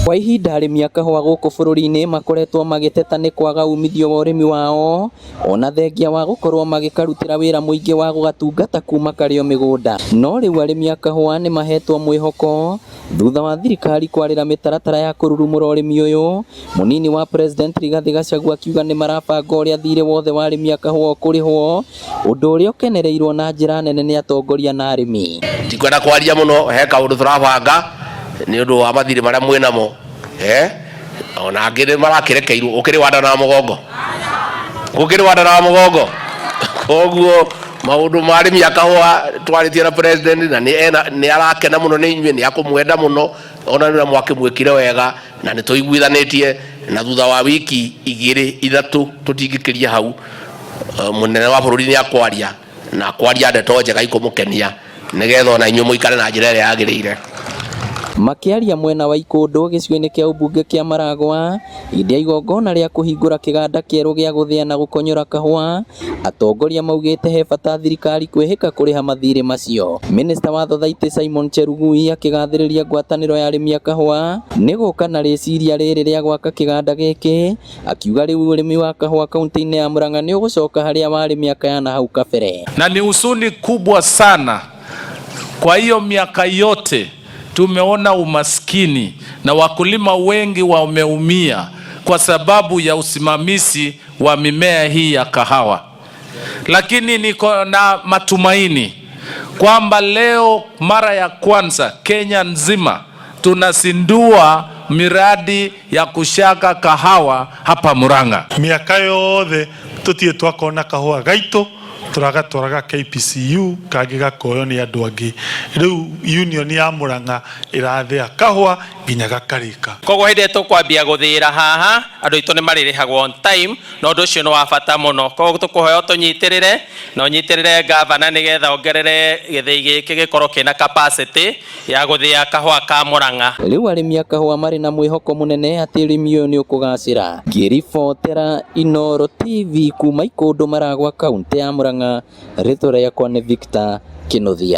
Kwa ihinda arĩmi a kahũa gũkũ bũrũri-inĩ makoretwo magĩteta nĩ kwaga umithio wa ũrĩmi wao ona thengia wa gũkorwo magĩkarutĩra wĩra mũingĩ wa gũgatungata kuma karĩ o mĩgũnda. No rĩu arĩmi a kahũa nĩ mahetwo mwĩhoko thutha wa thirikari kwarĩra mĩtaratara ya kũrurumũra ũrĩmi ũyũ. Mũnini wa President Rigathĩ Gachagua akiuga nĩ marabanga ũrĩa thirĩ wothe wa arĩmi a kahũa ũkũrĩhwo, ũndũ ũrĩa ũkenereirwo na njĩra nene nĩ atongoria na arĩmi. Ndikwenda kwaria mũno, he kaũndũ tũrabanga nĩ ũndũ wa mathirĩ marĩa mwĩ namo, eh? Ona angĩ nĩ marakĩrekeirwo, ũkĩrĩ wa nda na mũgongo, ũkĩrĩ wa nda na mũgongo. Koguo maũndũ ma arĩmi a kahũa twarĩtie na president na nĩ arakena mũno nĩ inyuĩ, nĩ akũmwenda mũno ona nĩ mwakĩmwĩkire wega na nĩ tũiguithanĩtie, na thutha wa wiki igĩrĩ ithatũ tũtingĩkĩria hau, mũnene wa bũrũri nĩ akwaria na akwaria ndeto njega ikũmũkenia nĩgetha ona inyuĩ mũikare na njĩra ĩrĩa yagĩrĩire. Makĩaria mwena wa Ikũndũ gĩcigo-inĩ kĩa ũmbunge kĩa Maragwa hĩndĩ ya igongona rĩa kũhingũra kĩganda kĩerũ gĩa gũthĩa na gũkonyora kahũa, atongoria maugĩte he bata thirikari kwĩhĩka kũrĩha mathirĩ macio. Minista wa Thothaitĩ Simon Chelugui akĩgathĩrĩria ngwatanĩro ya arĩmi a kahũa nĩ gũka na rĩciria rĩrĩ rĩa gwaka kĩganda gĩkĩ, akiuga rĩu ũrĩmi wa kahũa kaunti-inĩ ya Murang'a nĩ ũgũcoka harĩa warĩ mĩaka ya na hau kabere. Na ni huzuni kubwa sana kwa hiyo miaka yote tumeona umaskini na wakulima wengi wameumia kwa sababu ya usimamizi wa mimea hii ya kahawa. Lakini niko na matumaini kwamba leo mara ya kwanza Kenya nzima tunazindua miradi ya kushaka kahawa hapa Murang'a. Miaka yothe tutirĩ twakona kahũa gaitũ, tũragatwaraga KPCU kangĩ gakoywo nĩ andũ angĩ. Rĩu union ya Murang'a ĩrathĩa kahũa nginya gakarĩka. Koguo hĩndĩ ĩrĩa tũkwambia gũthĩĩra haha andũ aitũ nĩ marĩrĩhagwo on time, na ũndũ ũcio nĩ wa bata mũno. Koguo tũkũhoya ũtũnyitĩrĩre na ũnyitĩrĩre gavana nĩgetha ongerere gĩthĩi gĩkĩ gĩkorwo kĩna capacity ya gũthĩa kahũa ka Murang'a. Rĩu arĩmi a kahũa marĩ na mwĩhoko mũnene atĩ ũrĩmi ũyũ nĩ ũkũgacĩra. Ngĩribotera Inooro TV kuma Ikũndũ Maragwa kaunti ya Murang'a, rĩtwa rĩakwa nĩ Victor Kĩnuthia.